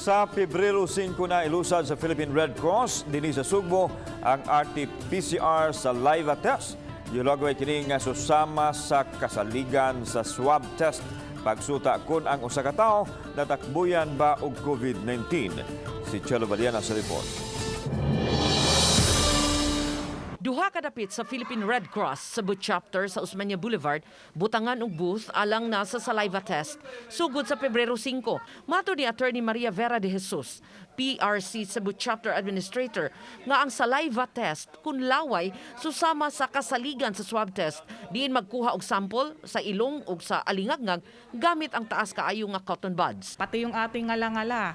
Sa Pebrero 5 na ilusad sa Philippine Red Cross dinhi sa Sugbo ang RT-PCR saliva test. Gihulagway kini nga susama sa kasaligan sa swab test pagsuta kung ang usa ka tawo natakbuyan ba og COVID-19. Si Chelo Valiana sa report. Duha ka dapit sa Philippine Red Cross Cebu Chapter sa Osmeña Boulevard butangan og booth alang na sa saliva test sugod sa Pebrero 5. Matod ni Attorney Maria Vera de Jesus, PRC Cebu Chapter Administrator, nga ang saliva test kun laway susama sa kasaligan sa swab test, diin magkuha og sample sa ilong ug sa alingagngag gamit ang taas kaayo nga cotton buds. Pati yung ating ngalangala,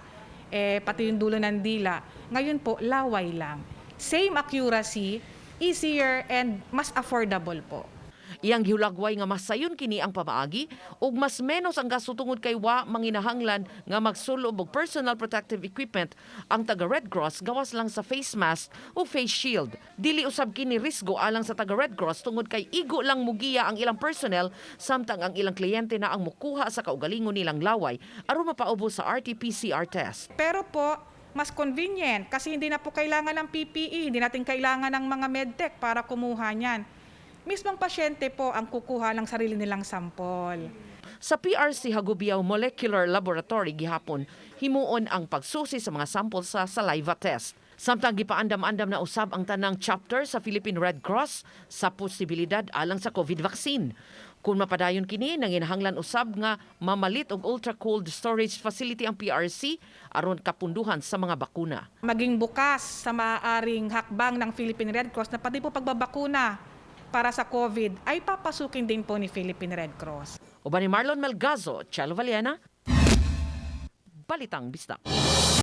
eh, pati yung dulo ng dila. Ngayon po, laway lang. Same accuracy, easier and mas affordable po. Iyang gihulagway nga mas sayon kini ang pamaagi ug mas menos ang gasto tungod kay wa manginahanglan nga magsulob og personal protective equipment ang taga Red Cross gawas lang sa face mask o face shield. Dili usab kini risgo alang sa taga Red Cross tungod kay igo lang mugiya ang ilang personnel samtang ang ilang kliyente na ang mukuha sa kaugalingon nilang laway aron mapaubos sa RT-PCR test. Pero po, mas convenient kasi hindi na po kailangan ng PPE, hindi natin kailangan ng mga medtech para kumuha niyan. Mismong pasyente po ang kukuha ng sarili nilang sampol. Sa PRC Hagubiao Molecular Laboratory gihapon, himuon ang pagsusi sa mga sample sa saliva test. Samtang gipaandam-andam na usab ang tanang chapter sa Philippine Red Cross sa posibilidad alang sa COVID vaccine. Kung mapadayon kini, nanginahanglan usab nga mamalit og ultra cold storage facility ang PRC aron kapunduhan sa mga bakuna. Maging bukas sa maaaring hakbang ng Philippine Red Cross na pati po pagbabakuna para sa COVID ay papasukin din po ni Philippine Red Cross. Uban ni Marlon Melgazo, Chelo Valiena, Balitang Bisdak.